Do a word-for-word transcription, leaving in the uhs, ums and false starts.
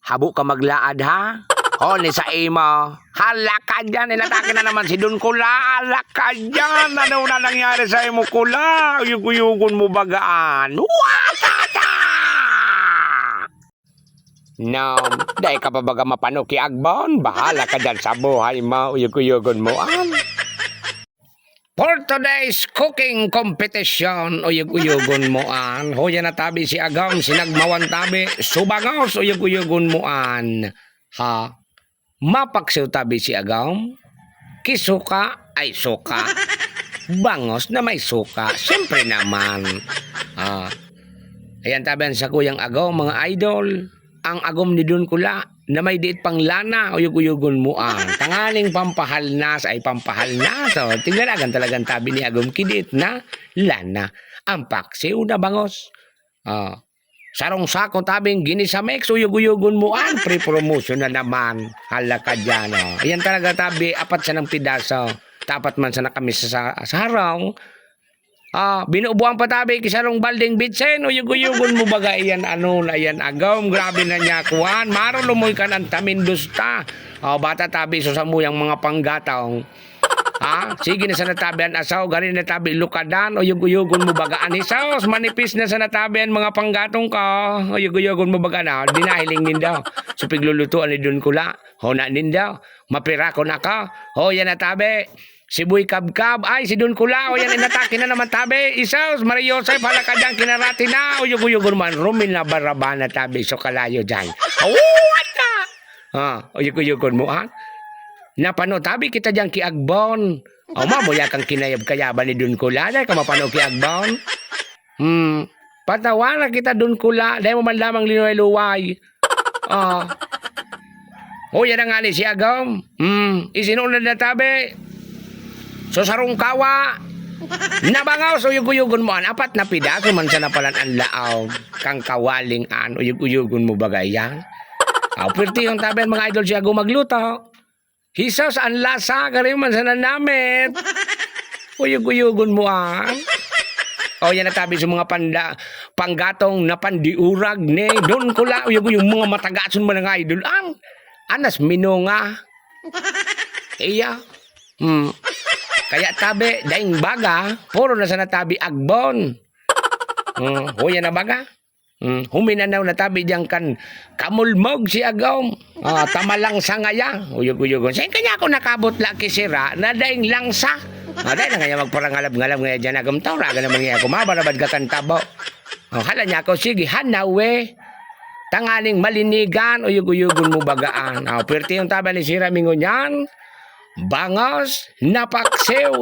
Habo ka maglaad, ha? O, ni sa imo. Hala ka diyan, inatake na naman si Don Kula. Hala ka diyan, ano na nangyari sa imo, Kula? Uyog-uyogon mo bagaan. Watata! No, dai ka pa baga mapano ki Agbon? Bahala ka diyan sa buhay mo, uyog-uyogon mo, an. For today's cooking competition, uyog-uyogon mo, an. Hoya na tabi si Agom, sinagmawan tabi, subangos, uyog-uyogon mo, an. Ha? Mapaksiw tabi si Agom, ki suka ay suka. Bangos na may suka, siyempre naman. Ah, ayan tabi an sakuyang Agom, mga idol. Ang Agom ni Don Kula, na may diit pang lana, uyog-uyogon mo, an. Tanganing pampahalnas ay pampahalnas. O, tigdalagan talagang tabi ni Agom ki diit na lana. Ang paksiw na bangos. Ah, sarong sako tabing ginisa mix, uyog-uyogon mo, an. Free promotion na naman. Hala ka diyan, o. Ayan talaga tabi, apat sanang pidaso. Tapat man sana kami sa, sa, sa harong. Ah, binubuan pa tabi ki sarong baldeng bitsin, uyog-uyogon mo baga iyan, ano na iyan, Agom, grabe na niya, kuwan, marulomoy ka ng tamindos ta. Ah, bata tabi, so samuyang mga panggatong. Ha? Sige na sana tabi an asaw, gari na tabi lukadan, uyog-uyogon mo baga an hisaos, manipis na sana tabi an mga panggatong ka, uyog-uyogon mo baga na, dinahiling ninda. So, piglulutuan ni Don Kula, hona ninda, mapirakon aka, o, yan na tabi. Si Boy Kabkab, ay, si Don Kula, o, yan, inatake na naman tabi. Isaw, Maria Joseph, hala ka dyan, kinarati na, uyog-uyogon man, Romina Barabana tabi, so kalayo dyan. Awat ka! Ah, uyog-uyogon mo, ah? Napano tabi kita dyan ki Agbon. O, mamuya kang kinayab-kayaban ni Don Kula, dahil ka mapano ki Agbon. Hmm, patawa na kita, Don Kula, dahil mo man lamang linuway-luway. Ah. O, yan na nga ni si Agom. Hmm, isinunod na tabi. So, sarong kawa. Nabangaw, so, uyog-uyogon mo. An apat na pidaso man sana palan an laog. Kang kawaling an, uyog-uyogon mo baga yan. Aw, pwertehon tabi an mga idol si Agom magluto. Hisaos an lasa, gari man sana namit. Uyog-uyogon mo, ah. O, yan na tabi sa mga panda-, panggatong na pandiurag ni Don Kula. Uyog-uyog, mga matagason man, mga idol. Ang anas minunga. Iya. Hmm. Kaya tabi, daing baga, puro na sana tabi Agbon. Hmm, o, yan na baga. Hmm, huminanaw na tabi diyan kan kamulmog si Agom. Ah, tamalang sangaya. Uyog-uyogon. Saan kanya ako nakabutla ki sira na daing langsa? Ah, dahil na kanya magparangalab-ngalab ngaya diyan, Agom. Tauragan naman ngaya ako. Mabarabad ka kan tabo. Oh, hala niya ako. Sige, hanawe. Tanganing malinigan. Uyog-uyogon mo bagaan. Ah, pwerte yung taba ni Sira Mingo niyan. Bangos, napaksiw.